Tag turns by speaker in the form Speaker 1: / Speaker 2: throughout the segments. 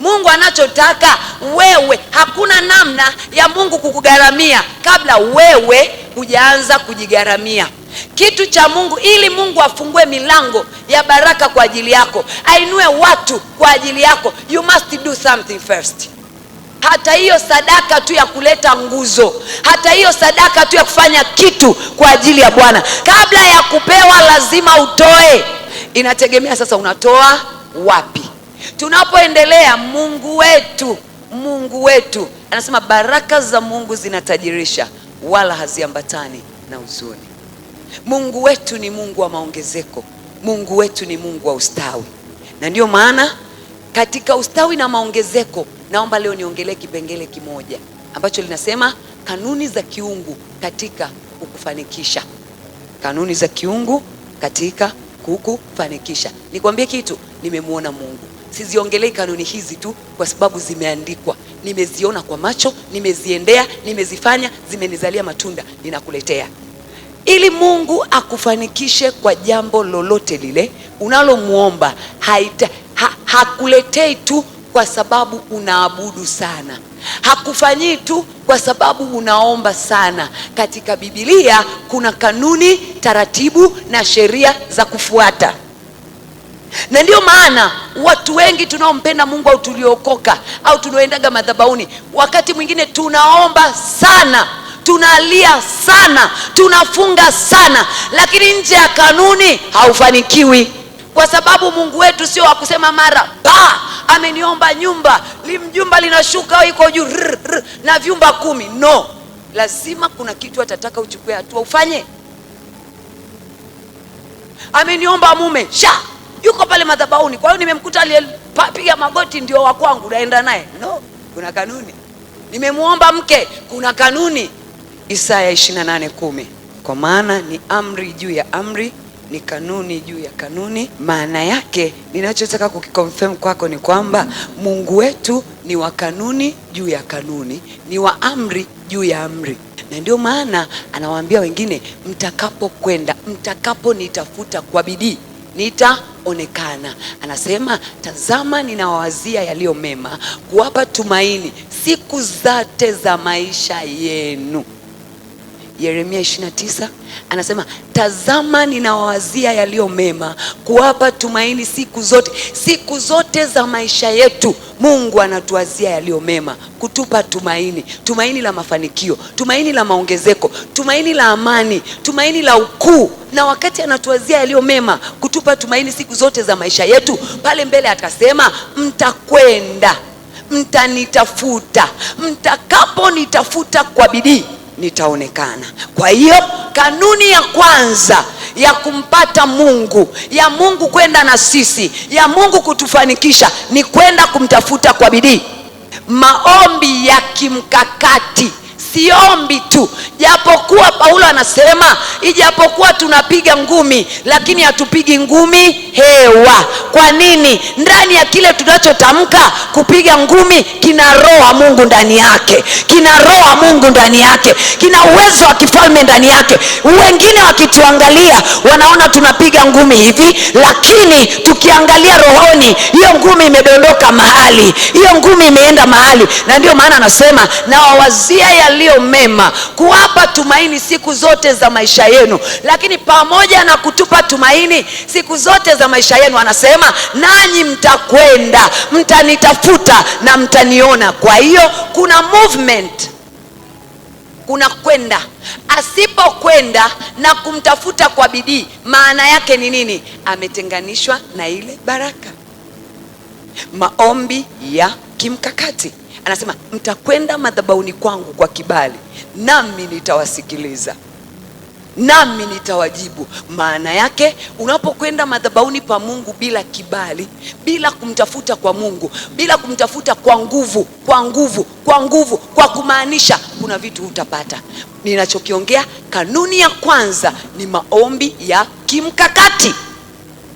Speaker 1: Mungu anachotaka wewe, hakuna namna ya Mungu kukugharamia kabla wewe hujaanza kujigharamia. Kitu cha Mungu, ili Mungu afungue milango ya baraka kwa ajili yako, ainue watu kwa ajili yako, you must do something first. Hata hiyo sadaka tu ya kuleta nguzo, hata hiyo sadaka tu ya kufanya kitu kwa ajili ya Bwana, kabla ya kupewa lazima utoe. Inategemea sasa unatoa wapi. Tunapoendelea, Mungu wetu anasema baraka za Mungu zinatajirisha, wala haziambatani na huzuni. Mungu wetu ni Mungu wa maongezeko, Mungu wetu ni Mungu wa ustawi, na ndiyo maana katika ustawi na maongezeko, naomba leo niongelee kipengele kimoja ambacho linasema kanuni za kiungu katika kukufanikisha. Kanuni za kiungu katika kukufanikisha. Nikwambie kitu, nimemwona Mungu. Siziongelei kanuni hizi tu kwa sababu zimeandikwa, nimeziona kwa macho, nimeziendea, nimezifanya, zimenizalia matunda, ninakuletea ili Mungu akufanikishe kwa jambo lolote lile unalomuomba. Hakuletei tu kwa sababu unaabudu sana, hakufanyii tu kwa sababu unaomba sana. Katika Biblia kuna kanuni, taratibu na sheria za kufuata, na ndiyo maana watu wengi tunaompenda Mungu au tuliokoka au tunaoendaga madhabahuni, wakati mwingine tunaomba sana, tunalia sana, tunafunga sana, lakini nje ya kanuni haufanikiwi, kwa sababu Mungu wetu sio wa kusema mara ba ameniomba nyumba, limjumba linashuka iko juu na vyumba 10. No, lazima kuna kitu atataka uchukue hatua ufanye. Ameniomba mume, sha yuko pale madhabahuni, kwa hiyo nimemkuta aliyepiga magoti ndio wa kwangu, naenda naye. No, kuna kanuni. Nimemuomba mke, kuna kanuni. Isaya 28:10, kwa maana ni amri juu ya amri, ni kanuni juu ya kanuni. Maana yake ninachotaka kukiconfirm kwako ni kwamba Mungu wetu ni wa kanuni juu ya kanuni, ni wa amri juu ya amri, na ndio maana anawaambia wengine, mtakapokwenda, mtakaponitafuta kwa bidii nitaonekana. Anasema, tazama ninawawazia yaliyo mema, kuwapa tumaini siku zote za maisha yenu. Yeremia 29 anasema, tazama ninawawazia yaliyo mema, kuwapa tumaini siku zote. Siku zote za maisha yetu Mungu anatuwazia yaliyo mema, kutupa tumaini, tumaini la mafanikio, tumaini la maongezeko, tumaini la amani, tumaini la ukuu. Na wakati anatuwazia yaliyo mema, kutupa tumaini siku zote za maisha yetu, pale mbele akasema, mtakwenda, mtanitafuta, mtakaponitafuta kwa bidii nitaonekana. Kwa hiyo kanuni ya kwanza ya kumpata Mungu, ya Mungu kwenda na sisi, ya Mungu kutufanikisha ni kwenda kumtafuta kwa bidii. Maombi ya kimkakati, siombi tu. Japokuwa Paulo anasema ijapokuwa tunapiga ngumi, lakini hatupigi ngumi hewa. Kwa nini? Ndani ya kile tunachotamka kupiga ngumi kina roho wa Mungu ndani yake, kina roho wa Mungu ndani yake, kina uwezo wa kifalme ndani yake. Wengine wakituangalia wanaona tunapiga ngumi hivi, lakini tukiangalia rohoni, hiyo ngumi imedondoka mahali, hiyo ngumi imeenda mahali. Na ndio maana anasema nawawazia yaliyo mema, kuwapa tumaini siku zote za maisha yenu. Lakini pamoja na kutupa tumaini siku zote za maisha yenu, anasema nanyi mtakwenda, mtanitafuta na mtaniona. Kwa hiyo kuna movement, kuna kwenda. Asipokwenda na kumtafuta kwa bidii, maana yake ni nini? Ametenganishwa na ile baraka. Maombi ya kimkakati, anasema mtakwenda madhabahuni kwangu kwa kibali, nami nitawasikiliza, nami nitawajibu. Maana yake unapokwenda madhabahuni pa Mungu bila kibali, bila kumtafuta kwa Mungu, bila kumtafuta kwa nguvu, kwa nguvu, kwa nguvu, kwa kumaanisha, kuna vitu hutapata. Ninachokiongea, kanuni ya kwanza ni maombi ya kimkakati.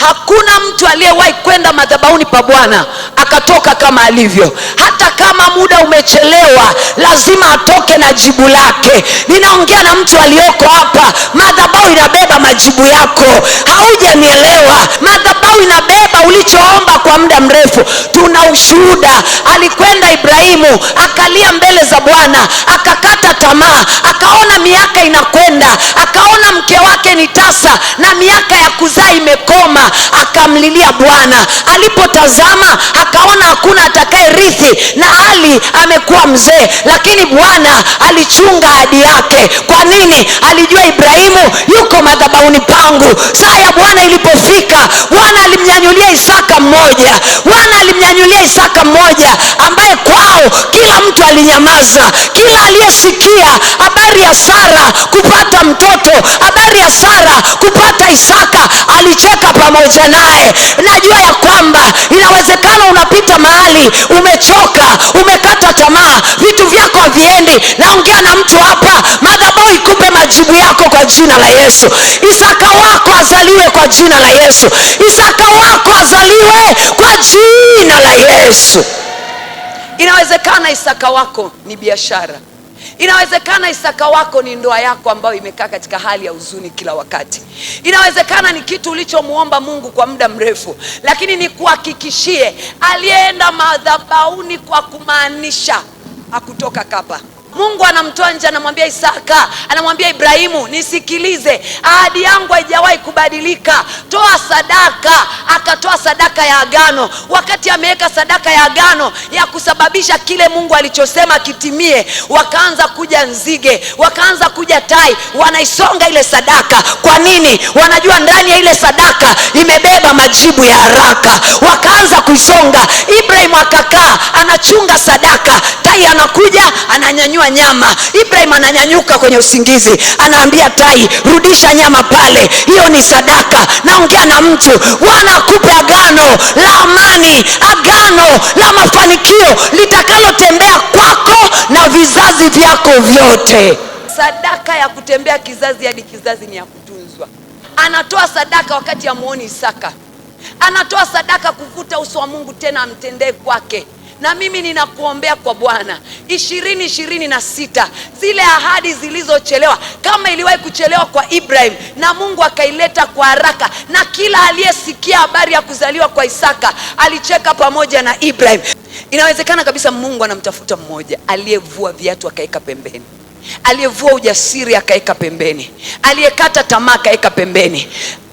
Speaker 1: Hakuna mtu aliyewahi kwenda madhabahuni pa Bwana akatoka kama alivyo. Hata kama muda umechelewa, lazima atoke na jibu lake. Ninaongea na mtu aliyoko hapa, madhabahu inabeba majibu yako. Haujanielewa? Madhabahu inabeba ulichoomba kwa muda mrefu. Tuna ushuhuda. Alikwenda Ibrahimu akalia mbele za Bwana, akakata tamaa, akaona miaka inakwenda, akaona mke wake ni tasa na miaka ya kuzaa imekoma, akamlilia Bwana. Alipotazama akaona hakuna atakayerithi na hali amekuwa mzee, lakini Bwana alichunga ahadi yake. Kwa nini? Alijua Ibrahimu yuko madhabahuni pangu. Saa ya Bwana ilipofika, Bwana alimnyanyulia Isaka mmoja. Bwana alimnyanyulia Isaka mmoja ambaye kwao kila mtu alinyamaza. Kila aliyesikia habari ya Sara kupata mtoto, habari ya Sara kupata Isaka, alicheka pamoja naye. Najua ya kwamba inawezekana unapita mahali umechoka, umekata tamaa, vitu vyako haviendi. Naongea na mtu hapa, madhabahu ikupe majibu yako kwa jina la Yesu. Isaka wako azaliwe kwa jina la Yesu. Isaka wako azaliwe kwa jina la Yesu. Inawezekana Isaka wako ni biashara. Inawezekana Isaka wako ni ndoa yako ambayo imekaa katika hali ya huzuni kila wakati. Inawezekana ni kitu ulichomuomba Mungu kwa muda mrefu, lakini nikuhakikishie, aliyeenda madhabahuni kwa kumaanisha hakutoka kapa. Mungu anamtoa nje, anamwambia Isaka, anamwambia Ibrahimu, nisikilize, ahadi yangu haijawahi kubadilika, toa sadaka. Akatoa sadaka ya agano. Wakati ameweka sadaka ya agano ya kusababisha kile Mungu alichosema kitimie, wakaanza kuja nzige, wakaanza kuja tai, wanaisonga ile sadaka. Kwa nini? Wanajua ndani ya ile sadaka imebeba majibu ya haraka. Wakaanza kuisonga. Ibrahimu akakaa anachunga sadaka, tai anakuja ananyanyua nyama. Ibrahim ananyanyuka kwenye usingizi, anaambia tai, rudisha nyama pale, hiyo ni sadaka. Naongea na mtu, Bwana akupe agano la amani, agano la mafanikio litakalotembea kwako na vizazi vyako vyote. Sadaka ya kutembea kizazi hadi kizazi ni ya kutunzwa. Anatoa sadaka wakati hamuoni Isaka, anatoa sadaka kuvuta uso wa Mungu tena amtendee kwake. Na mimi ninakuombea kwa Bwana 2026, zile ahadi zilizochelewa, kama iliwahi kuchelewa kwa Ibrahim na Mungu akaileta kwa haraka, na kila aliyesikia habari ya kuzaliwa kwa Isaka alicheka pamoja na Ibrahim. Inawezekana kabisa Mungu anamtafuta mmoja aliyevua viatu akaweka pembeni, aliyevua ujasiri akaweka pembeni, aliyekata tamaa akaweka pembeni.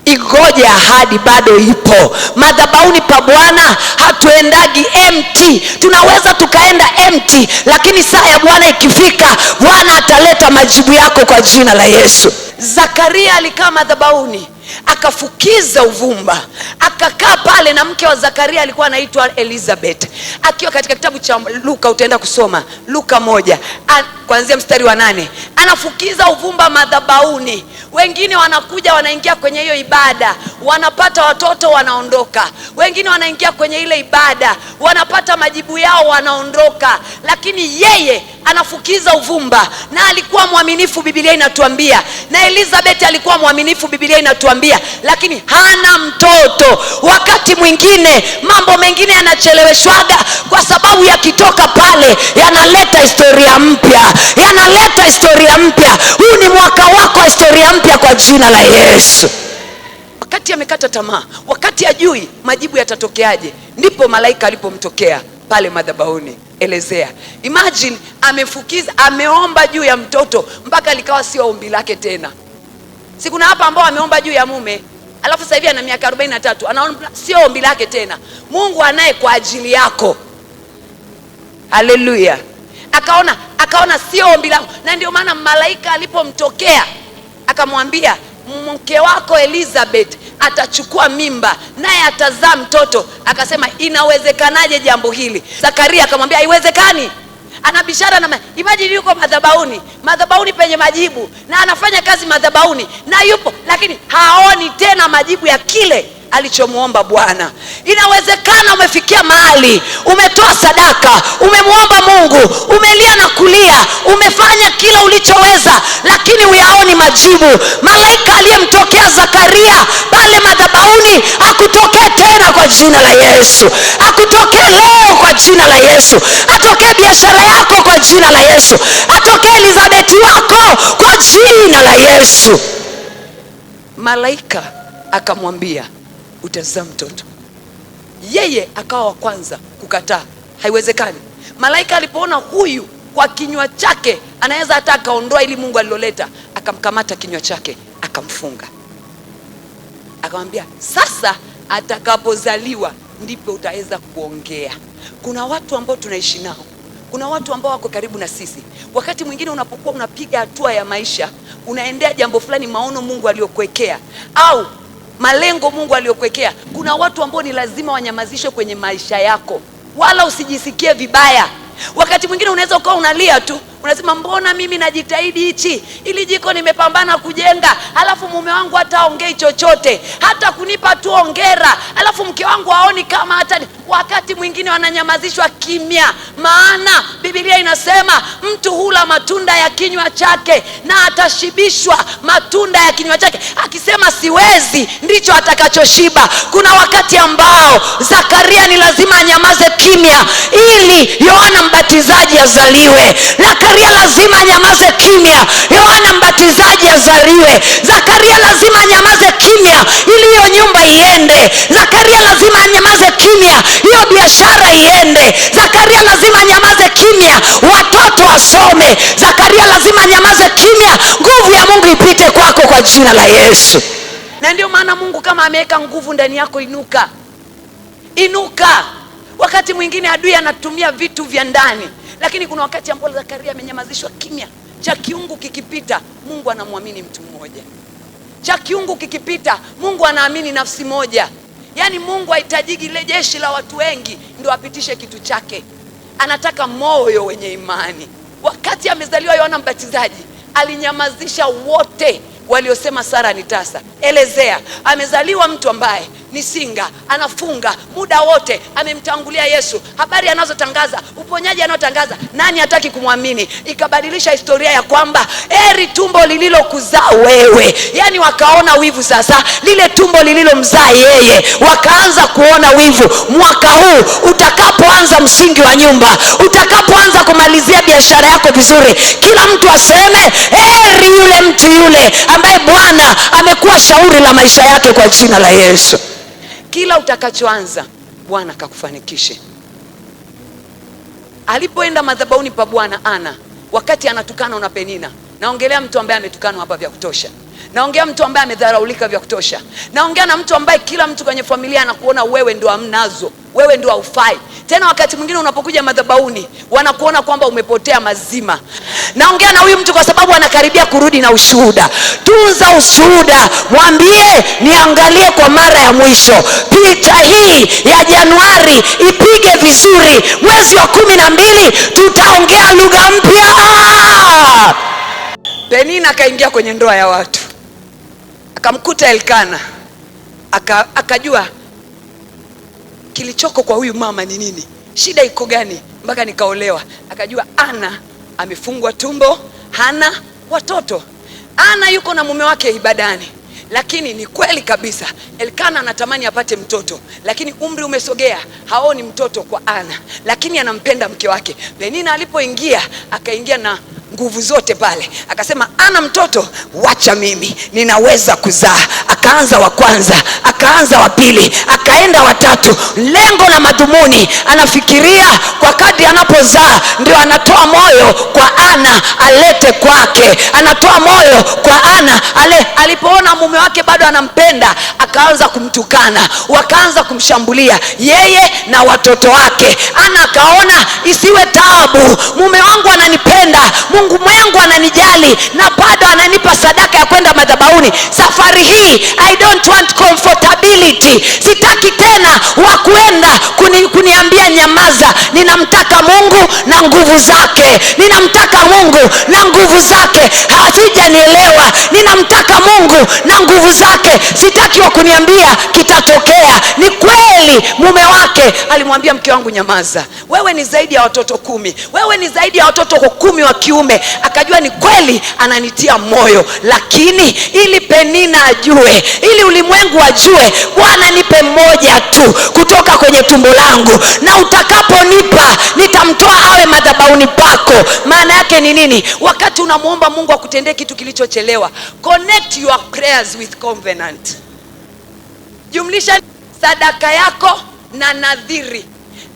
Speaker 1: Igoje, ahadi bado ipo. Madhabahuni pa Bwana hatuendagi empty. Tunaweza tukaenda empty, lakini saa ya Bwana ikifika, Bwana ataleta majibu yako kwa jina la Yesu. Zakaria alikaa madhabahuni akafukiza uvumba, akakaa pale, na mke wa Zakaria alikuwa anaitwa Elizabeth. Akiwa katika kitabu cha Luka, utaenda kusoma Luka 1 kuanzia mstari wa 8, anafukiza uvumba madhabahuni. Wengine wanakuja wanaingia kwenye hiyo ibada, wanapata watoto wanaondoka. Wengine wanaingia kwenye ile ibada, wanapata majibu yao wanaondoka. Lakini yeye anafukiza uvumba, na alikuwa mwaminifu, Biblia inatuambia. Na Elizabeth alikuwa mwaminifu, Biblia inatuambia, lakini hana mtoto. Wakati mwingine mambo mengine yanacheleweshwaga kwa sababu yakitoka pale yanaleta historia mpya, yanaleta historia mpya. Huu ni mwaka wako wa historia mpya kwa jina la Yesu. Wakati amekata tamaa, wakati ajui majibu yatatokeaje, ndipo malaika alipomtokea pale madhabahuni. Elezea. Imagine amefukiza, ameomba juu ya mtoto mpaka likawa sio ombi lake tena. Si kuna hapa ambao ameomba juu ya mume, alafu sasa hivi ana miaka 43, anaomba sio ombi lake tena. Mungu anaye kwa ajili yako. Haleluya. Akaona sio ombi langu. Na ndio maana malaika alipomtokea akamwambia, mke wako Elizabeth atachukua mimba naye atazaa mtoto. Akasema, inawezekanaje jambo hili? Zakaria akamwambia, haiwezekani. Anabishana na imagine yuko madhabahuni, madhabahuni penye majibu, na anafanya kazi madhabahuni na yupo, lakini haoni tena majibu ya kile alichomuomba Bwana. Inawezekana umefikia mahali umetoa sadaka, umemwomba Mungu, umelia na kulia, umefanya kila ulichoweza, lakini huyaoni majibu. Malaika aliyemtokea Zakaria pale madhabahuni akutokee tena kwa jina la Yesu. Akutokee leo kwa jina la Yesu. Atokee biashara yako kwa jina la Yesu. Atokee Elizabeth wako kwa jina la Yesu. Malaika akamwambia utazaa mtoto. Yeye akawa wa kwanza kukataa, haiwezekani. Malaika alipoona huyu kwa kinywa chake anaweza hata akaondoa ili Mungu aliloleta, akamkamata kinywa chake akamfunga, akamwambia sasa atakapozaliwa ndipo utaweza kuongea. Kuna watu ambao tunaishi nao, kuna watu ambao wako karibu na sisi. Wakati mwingine unapokuwa unapiga hatua ya maisha, unaendea jambo fulani, maono Mungu aliyokuwekea au malengo Mungu aliyokuwekea, kuna watu ambao ni lazima wanyamazishwe kwenye maisha yako, wala usijisikie vibaya. Wakati mwingine unaweza ukawa unalia tu, unasema mbona mimi najitahidi hichi, ili jiko nimepambana kujenga, alafu mume wangu hata aongei chochote, hata kunipa tu hongera, alafu mke wangu haoni kama hata. Wakati mwingine wananyamazishwa kimya, maana Biblia inasema mtu hula matunda ya kinywa chake na atashibishwa matunda ya kinywa chake. Akisema siwezi, ndicho atakachoshiba. Kuna wakati ambao Zakaria ni lazima anyamaze kimya ili Yohana Mbatizaji azaliwe. Zakaria lazima anyamaze kimya, Yohana Mbatizaji azaliwe. Zakaria lazima anyamaze kimya ili hiyo nyumba iende. Zakaria lazima anyamaze kimya, hiyo biashara iende. Zakaria lazima anyamaze kimya, watoto wasome. Zakaria lazima anyamaze kimya, nguvu ya Mungu ipite kwako kwa jina la Yesu. Na ndio maana Mungu kama ameweka nguvu ndani yako, inuka, inuka. Wakati mwingine adui anatumia vitu vya ndani, lakini kuna wakati ambao Zakaria amenyamazishwa kimya. Cha kiungu kikipita, Mungu anamwamini mtu mmoja. Cha kiungu kikipita, Mungu anaamini nafsi moja. Yaani Mungu hahitajiki ile jeshi la watu wengi ndio apitishe kitu chake. Anataka moyo wenye imani. Wakati amezaliwa Yohana Mbatizaji, alinyamazisha wote waliosema Sara ni tasa. Elezea, amezaliwa mtu ambaye ni singa, anafunga muda wote, amemtangulia Yesu, habari anazotangaza, uponyaji anaotangaza, nani hataki kumwamini? Ikabadilisha historia ya kwamba heri tumbo lililokuzaa wewe. Yani wakaona wivu sasa, lile tumbo lililomzaa yeye, wakaanza kuona wivu. Mwaka huu utakapoanza msingi wa nyumba, utakapoanza kumalizia biashara yako vizuri, kila mtu aseme heri yule mtu yule ambaye Bwana amekuwa shauri la maisha yake kwa jina la Yesu. Kila utakachoanza Bwana akakufanikishe. Alipoenda madhabahuni pa Bwana Ana, wakati anatukanwa na Penina, naongelea mtu ambaye ametukanwa hapa vya kutosha, naongea mtu ambaye amedharaulika vya kutosha, naongea na mtu ambaye kila mtu kwenye familia anakuona wewe ndio hamnazo, wewe ndio haufai. Tena wakati mwingine unapokuja madhabahuni wanakuona kwamba umepotea mazima. Naongea na huyu mtu kwa sababu anakaribia kurudi na ushuhuda. Tunza ushuhuda, mwambie niangalie kwa mara ya mwisho. Picha hii ya Januari ipige vizuri. Mwezi wa 12 tutaongea lugha mpya. Penina akaingia kwenye ndoa ya watu, akamkuta Elkana, akajua kilichoko kwa huyu mama ni nini, shida iko gani mpaka nikaolewa. Akajua Ana amefungwa tumbo, hana watoto. Ana yuko na mume wake ibadani, lakini ni kweli kabisa Elkana anatamani apate mtoto, lakini umri umesogea, haoni mtoto kwa Ana, lakini anampenda mke wake. Penina alipoingia, akaingia na nguvu zote pale, akasema ana mtoto, wacha mimi ninaweza kuzaa. Akaanza wa kwanza, akaanza wa pili, akaenda wa tatu. Lengo na madhumuni, anafikiria kwa kadri anapozaa ndio anatoa moyo kwa Ana alete kwake, anatoa moyo kwa Ana ale. Alipoona mume wake bado anampenda, akaanza kumtukana, wakaanza kumshambulia yeye na watoto wake. Ana akaona isiwe taabu, mume wangu ananipenda, Mungu mwangu ananijali na bado ananipa sadaka ya kwenda madhabahuni. Safari hii I don't want comfortability, sitaki tena wa kuenda kuniambia nyamaza. Ninamtaka Mungu na nguvu zake. Ninamtaka Mungu na nguvu zake. Hazijanielewa. Ninamtaka Mungu na nguvu zake. Sitaki wa kuniambia kitatokea. Ni kweli mume wake alimwambia, mke wangu nyamaza, wewe ni zaidi ya watoto 10, wewe ni zaidi ya watoto 10 wa kiume. Akajua ni kweli ananitia moyo, lakini ili Penina ajue, ili ulimwengu ajue, Bwana nipe mmoja tu kutoka kwenye tumbo langu, na utakaponipa nitamtoa awe madhabahuni pako. Maana yake ni nini? Wakati unamuomba Mungu akutendee kitu kilichochelewa, connect your prayers with covenant. Jumlisha sadaka yako na nadhiri.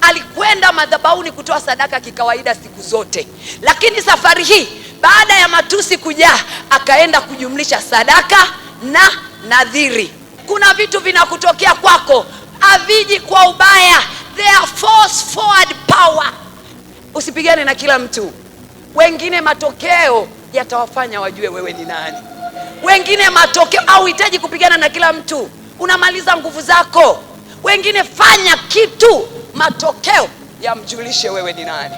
Speaker 1: Alikwenda madhabahuni kutoa sadaka kikawaida siku zote, lakini safari hii baada ya matusi kujaa, akaenda kujumlisha sadaka na nadhiri. Kuna vitu vinakutokea kwako, haviji kwa ubaya, they are force forward power. Usipigane na kila mtu. Wengine matokeo yatawafanya wajue wewe ni nani. Wengine matokeo, hauhitaji kupigana na kila mtu, unamaliza nguvu zako. Wengine fanya kitu, matokeo yamjulishe wewe ni nani.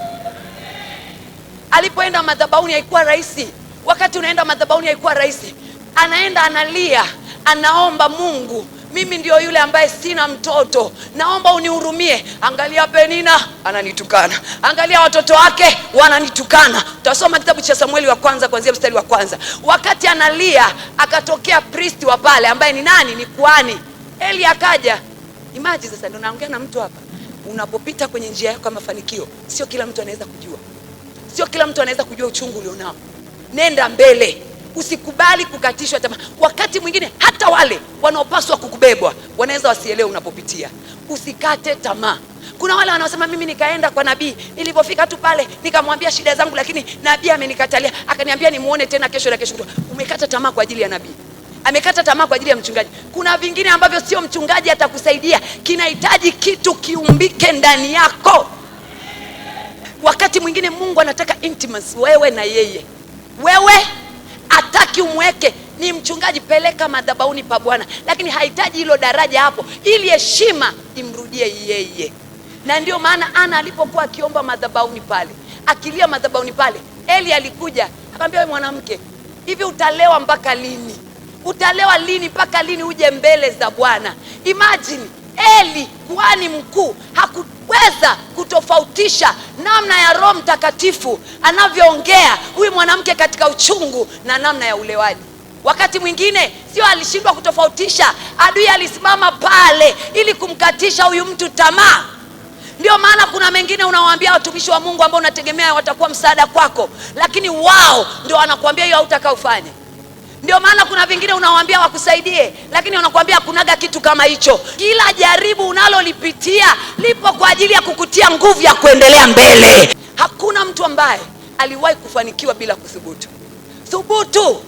Speaker 1: Alipoenda madhabahuni haikuwa rahisi. Wakati unaenda madhabahuni haikuwa rahisi. Anaenda analia, anaomba Mungu, mimi ndio yule ambaye sina mtoto, naomba unihurumie. Angalia Penina ananitukana, angalia watoto wake wananitukana. Utasoma kitabu cha Samueli wa kwanza kuanzia mstari wa kwanza. Wakati analia, akatokea priest wa pale ambaye ni nani? Ni kuhani Eli akaja. Imagine sasa, ndio naongea na mtu hapa. Unapopita kwenye njia yako ya mafanikio, sio kila mtu anaweza kujua. Sio kila mtu anaweza kujua uchungu ulionao. Nenda mbele, usikubali kukatishwa tamaa. Wakati mwingine hata wale wanaopaswa kukubebwa wanaweza wasielewe unapopitia. Usikate tamaa. Kuna wale wanaosema mimi nikaenda kwa nabii, nilipofika tu pale nikamwambia shida zangu, lakini nabii amenikatalia, akaniambia nimuone tena kesho na kesho. Umekata tamaa kwa ajili ya nabii, amekata tamaa kwa ajili ya mchungaji. Kuna vingine ambavyo sio mchungaji atakusaidia, kinahitaji kitu kiumbike ndani yako. Wakati mwingine Mungu anataka intimacy, wewe na yeye. Wewe hataki umweke ni mchungaji, peleka madhabahuni pa Bwana, lakini hahitaji hilo daraja hapo, ili heshima imrudie yeye. Na ndio maana Ana alipokuwa akiomba madhabahuni pale, akilia madhabahuni pale, Eli alikuja akamwambia, wewe mwanamke, hivi utalewa mpaka lini? Utalewa lini mpaka lini uje mbele za Bwana? Imagine Eli kuhani mkuu hakuweza kutofautisha namna ya Roho Mtakatifu anavyoongea huyu mwanamke katika uchungu na namna ya ulewaji. Wakati mwingine sio alishindwa kutofautisha, adui alisimama pale ili kumkatisha huyu mtu tamaa. Ndio maana kuna mengine unawaambia watumishi wa Mungu ambao unategemea watakuwa msaada kwako, lakini wao ndio wanakuambia hiyo hautakaa ufanye. Ndio maana kuna vingine unawaambia wakusaidie, lakini wanakuambia kunaga kitu kama hicho. Kila jaribu unalolipitia lipo kwa ajili ya kukutia nguvu ya kuendelea mbele. Hakuna mtu ambaye aliwahi kufanikiwa bila kuthubutu. Thubutu.